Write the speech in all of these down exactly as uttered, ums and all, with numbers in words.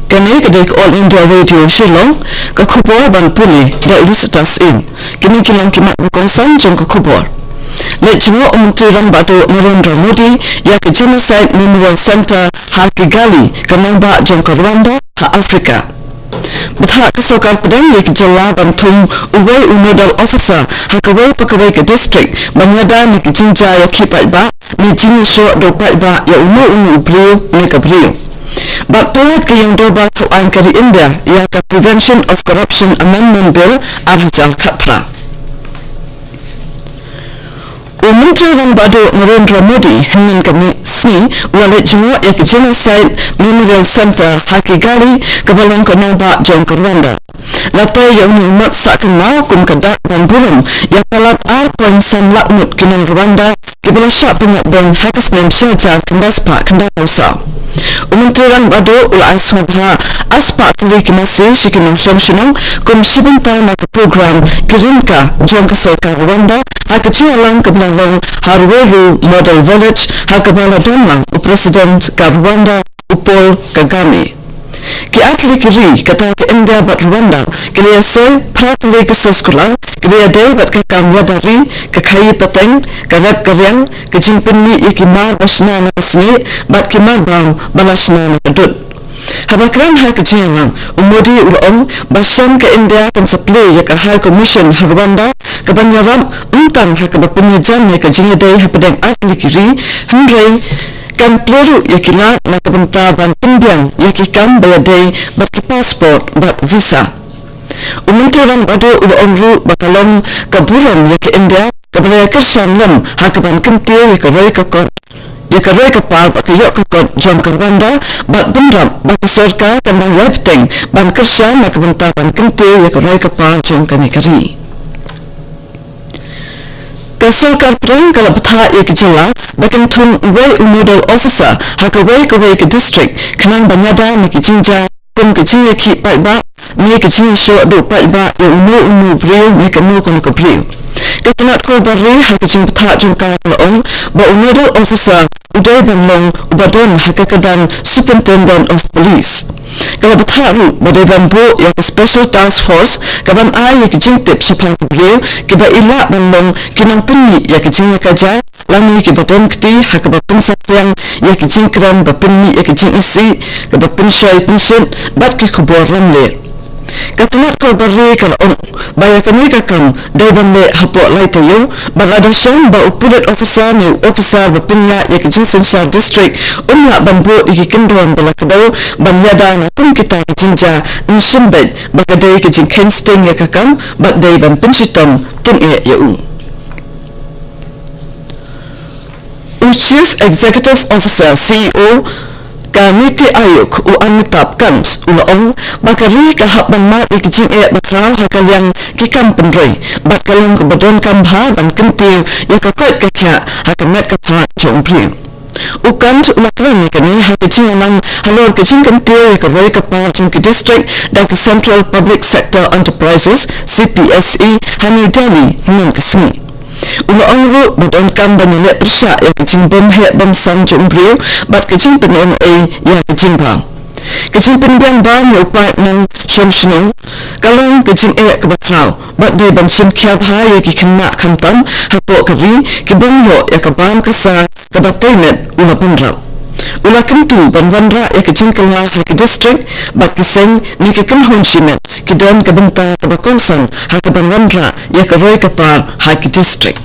Kane ka dei ka All India Radio Shillong, ka khubor ban pule da Elizabeth Im. Kine ki long ki mat ba kongsan jong ka khubor. Leit jngoh u Myntri Rangbah Duh Narendra Modi ïa ka Genocide Memorial Centre ha Kigali, ka nongbah jong ka Rwanda ha Afrika. Bthah ka sorkar pdeng ïa ki jylla ban thung uwei u nodal officer ha kawei pa kawei ka district ban ïada na ki jingjia ïakhih paidbah ne jingïashoh duh paidbah ïa uno uno u briew ne ka briew. Bad palat ka ïing dorbar thaw aiñ ka ri India ïa ka Prevention of Corruption Amendment Bill ar hajar khatphra. U Myntri Rangbah Duh Narendra Modi hynnin ka sngi u la leit jngoh ïa ka Genocide Memorial Centre ha Kigali, kaba long ka nongbah jong ka Rwanda. La poi ïa une u mot sah kynmaw kum ka dak ban burom ïa palat ar point san lak ngut ki nong Rwanda kiba la shah pynïap beiñ ha ka snem shi hajar khyndai spah khyndai phew saw. U Myntri Rangbah Duh u la ai sngewbha ar spah tylli ki masi sha ki nongshong shnong kum shi bynta na ka program Kirinka jong ka sorkar Rwanda ha ka jingïalang kaba la long ha Ruweru Model Village ha kaba la don lang u President ka Rwanda u Paul Kagame. Ki artylli ki ri kata ka India bad Rwanda ki la ïasoi phra tylli ki soskular kiba ïadei bad ka kam ïada ri, ka khaïi pateng, ka rep ka riang, ka jingpynmih ïa ki mar ba shna na ka snieh bad ki mar bam ba la shna na ka dud. Haba kren ha ka jingïalang, u Modi u la ong ba shen ka India kan sa plie ïa ka High Commission ha Rwanda kaban ïarap ym tang ha kaba pynïajan ïa ka jingïadei hapdeng artylli ki ri, hynrei kan plie ruh ïa ki lad na ka bynta ban pynbiang ïa ki kam ba ïadei bad ki passport bad visa. U Myntri Rangbah Duh u la ong ruh ba ka long ka burom ïa ka India kaba la ïakyrshan lem ha kaban kyntiew ïa ka roi ka kot, ïa ka roi ka par bad ka ïoh ka kot jong ka Rwanda, bad bynrap ba ka sorkar kan dang ïai bteng ban kyrshan na ka bynta ban kyntiew ïa ka roi ka par jong kane ka ri. Ka sorkar pdeng ka la bthah ïa ki jylla ba kin thung uwei u nodal officer ha kawei kawei ka district khnang ban ïada na ki jingjia kum ka jingïakhih paidbah ne ka jingïashoh duh paidbah ïa uno uno u briew ne kano kano ka briew. Ka tnat kor bar ri ha ka jingbthah jong ka ka la ong ba u nodal officer u dei ban long uba don ha ka kyrdan Superintendent of Police. Ka la bthah ruh ba dei ban buh ïa ka Special Task Force kaban ai ïa ki jingtip shaphang ki briew kiba i lah ban long ki nongpynmih ïa ki jingïakajia lane kiba don kti ha kaba pynsaphriang ïa ki jingkren ba pynmih ïa ki jingisih, kaba pynshoi pynshit bad ki khubor lamler. Ka tnat kor bar ri ka la ong ba ïa kane ka kam dei ban leh hapoh lai taïew bad lada shem ba u pulit officer ne u officer ba pynïaid ïa ka jingsynshar district um lah ban buh ïa ki kyndon ba la kdew ban ïada na kum kita ki jingjia, yn shim beit ba ka dei ka jingkheiñ sting ïa ka kam bad dei ban pynshitom tyngeh ïa u. U Chief Executive Officer, C E O, ka NITI Aayog, u Amitabh Kant, u la ong ba ka ri ka hap ban mad ïa ki jingeh bakhraw ha ka liang ki kam pynroi bad ka long kaba donkam bha ban kyntiew ïa ka koit ka khiah ha ka met ka phad jong u briew. U Kant u la kren ïa kane ha ka jingïalang halor ka jingkyntiew ïa ka roi ka par jong ki district da ka Central Public Sector Enterprises, C P S E, ha New Delhi hynnin ka sngi. U la ong ruh ba donkam ban ïaleh pyrshah ïa ka jingbymheh bymsam jong u briew bad ka jingpyneh ei ïa ka jingbam. Ka jingpynbiang bam ïa u paid nongshong shnong ka long ka jingeh kaba khraw bad dei ban shim khia bha ïa ki khynnah khamtam hapoh ka ri ki bym ïoh ïa ka bam ka sa kaba tei met, u la bynrap. U la kyntu ban wanrah ïa ka jingkylla ha ki district bad ki seng ne ki kynhun shimet ki don ka bynta kaba kongsan ha kaban wanrah ïa ka roi ka par ha ki district.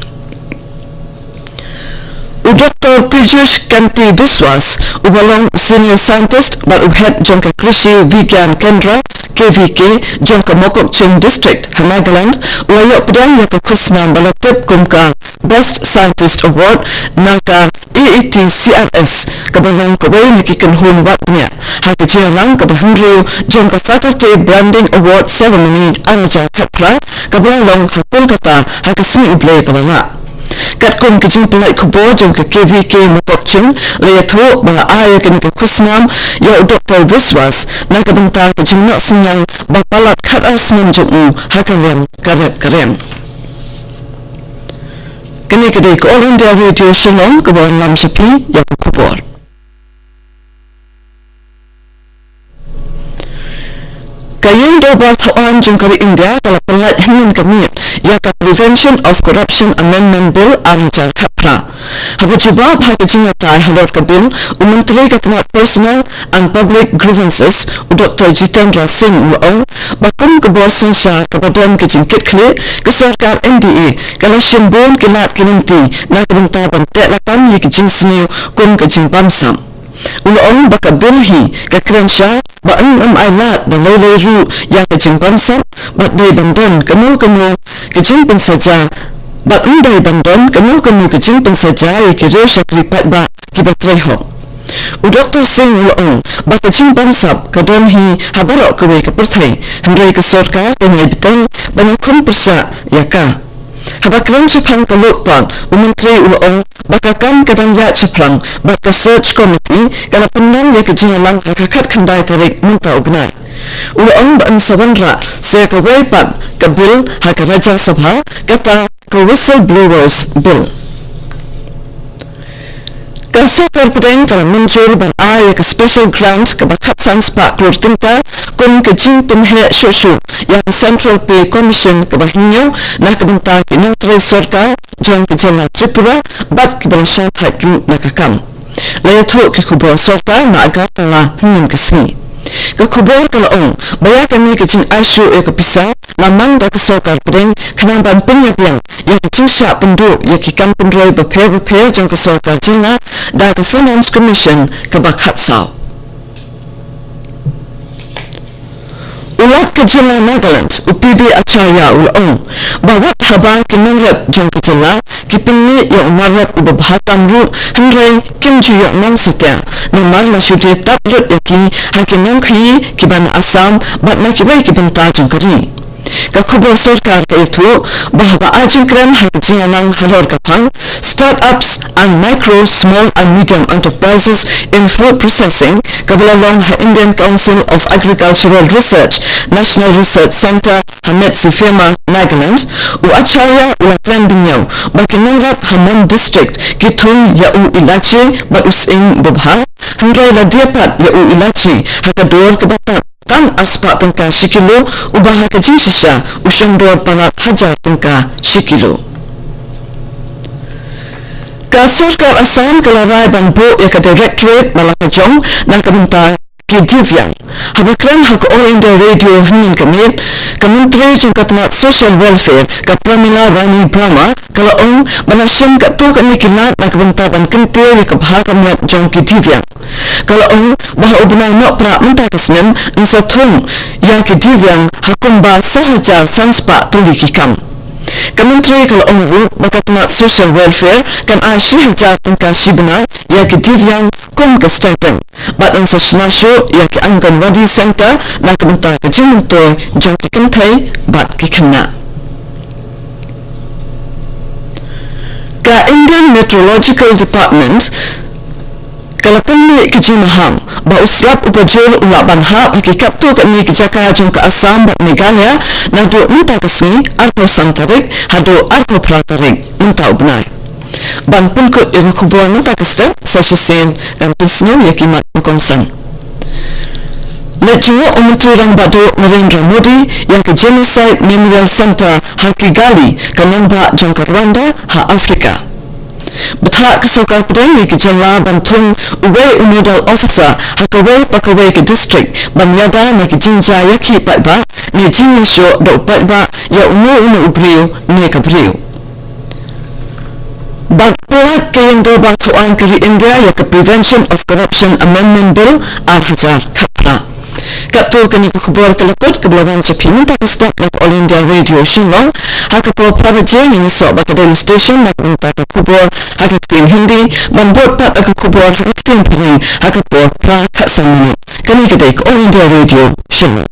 U Doktor Piyush Kanti Biswas, uba long u Senior Scientist bad u Head jong ka Krishi Vigyan Kendra, K V K, jong ka Mokokchung District ha Nagaland, u la ïoh pdiang ïa ka khusnam ba la tip kum ka Best Scientist Award na ka A E T C R S, kaba long kawei na ki kynhun wad bniah ha ka jingïalang kaba hynriew jong ka Faculty Branding Award Ceremony ar hajar khatphra, kaba la long ha Kolkata ha ka sngi U Blei ba la lah. Katkum ka jingpynlait khubor jong ka K V K Mokokchung, la ïathuh ba la ai ïa kane ka khusnam ïa u Doktor Viswas na ka bynta ka jingnoh synñiang ba palat khatar snem jong u ha ka liang ka rep ka riang. Kane ka dei ka All India Radio Shillong kaba wanlam sha phi ïa ka khubor. Ka Ïing Dorbar Thawaiñ jong ka ri India ka la pynlait hynnin ka miet ïa ka Prevention of Corruption Amendment Bill ar hajar khatphra. Haba jubab ha ka jingïatai halor ka bill, u Myntri ka tnat Personnel and Public Grievances, u Doktor Jitendra Singh u la ong ba kum ka bor synshar kaba don ka jingkitkhlieh, ka sorkar N D A ka la shim bun ki lad ki lynti na ka bynta ban teh lakam ïa ki jingsniew kum ka jingbamsap. U la ong ba ka bill hi ka kren shai ba yn ym ailad da lei lei ruh ïa ka jingbamsap, bad dei ban don kano kano ka jingpynsaja, bad yn dei ban don kano kano ka jingpynsaja ïa ki riew shakri paidbah kiba trei hok. U Doktor Singh u la ong ba ka jingbamsap ka don hi ha baroh kawei ka pyrthei, hynrei ka sorkar ka ngi bteng ban ïakhun pyrshah ïa ka. Haba kren shaphang ka Lokpal, u Myntri u la ong ba ka kam ka dang ïaid shaphrang bad ka Search Committee ka la pynlong ïa ka jingïalang ha ka khatkhyndai tarik mynta u bnai. U la ong ba yn sa wanrah sa kawei pat ka bill ha ka Rajya Sabha, kata ka Whistleblowers Bill. Ka sorkar pdeng ka la mynjur ban ai ïa ka special grant kaba khatsan spah klur tyngka kum ka jingpynheh shuh shuh ïa ka Central Pay Commission kaba hynñiew na ka bynta ki nongtrei sorkar jong ka jylla Tripura bad kiba la shongthait ruh na ka kam. La ïathuh ki khubor sorkar na Agartala hynnin ka sngi. Ka khubor ka la ong ba ïa kane ka jingai shuh ïa ka pisa la mang da ka sorkar pdeng khnang ban pynïabiang ïa ka jingshah pynduh ïa ki kam pynroi bapher bapher jong ka sorkar jylla da ka Finance Commission kaba khatsaw. U Lat ka jylla Nagaland, u P B Acharya u la ong ba wat haba ki nongrep jong ka jylla ki pynmih ïa u mar rep uba bha tam ruh, hynrei kim ju ïoh nang satia namar la shu die tad lut ïa ki ha ki nongkhaïi kiba na Assam bad na kiwei ki bynta jong ka ri. Ka khubor sorkar ka ïathuh ba haba ai jingkren ha ka jingïalang halor ka phang Startups and Micro, Small and Medium Enterprises in Food Processing kaba la long ha Indian Council of Agricultural Research, National Research Centre ha Medziphema, Nagaland, u Acharya u la kren bynñiew ba ki nongrep ha Mon District ki thung ïa u ilachi bad u sying babha, hynrei la die pat ïa u ilachi ha ka dor kaba tad tang arspah tyngka shi kilo, uba ha ka jingshisha u shong dor palat hajar tyngka shi kilo. Ka sorkar Assam ka la rai ban buh ïa ka directorate ba la ka jong na ka bynta ki Divyang. Haba kren ha ka All India Radio hynnin ka miet, ka Myntri jong ka tnat Social Welfare, ka Pramila Rani Brahma, ka la ong ba la shim katto katne ki lad na ka bynta ban kyntiew ïa ka bha ka miat jong ki Divyang. Ka la ong ba ha u bnai Nohprah mynta ka snem yn sa thung ïa ki Divyang ha kumba saw hajar san spah tylli ki kam. Ka Myntri ka la ong ruh ba ka tnat Social Welfare kan ai shi hajar tyngka shi bnai ïa ki Divyang kum ka stipend. Bad yn sa shna shuh ïa ki Anganwadi Centre na ka bynta ka jingmyntoi jong ki kynthei bad ki khynnah. Ka Indian Meteorological Department ka la pynmih ka jingmaham ba u slap uba jur u lah ban hap ha ki katto katne ki jaka jong ka Assam bad Meghalaya naduh mynta ka sngi arphew san tarik haduh arphew phra tarik mynta u bnai. Ban pynkut ïa ka khubor mynta ka step, sa shisien ngan pynsngew ïa ki mat ba kongsan. Leit jngoh u Myntri Rangbah Duh Narendra Modi ïa ka Genocide Memorial Centre ha Kigali, ka nongbah jong ka Rwanda ha Afrika. Bthah ka sorkar pdeng ïa ki jylla ban thung uwei u nodal officer ha kawei pa kawei ka district ban ïada na ki jingjia ïakhih paidbah ne jingïashoh da u paidbah ïa uno uno u briew ne ka briew. Bad pynlait ka Ïing Dorbar Thawaiñ ka ri India ïa ka Prevention of Corruption Amendment Bill ar hajar khatphra. Katto katne ka khubor ka la kut kaba la wan sha phi mynta ka step na ka All India Radio Shillong. Ha ka por phra baje ngin ïasoh bad ka Delhi Station na ka bynta ka khubor ha ka ktien Hindi, ban bud pat ïa ka khubor ha ka ktien Phareng ha ka por phra khatsan minit. Kane ka dei ka All India Radio Shillong.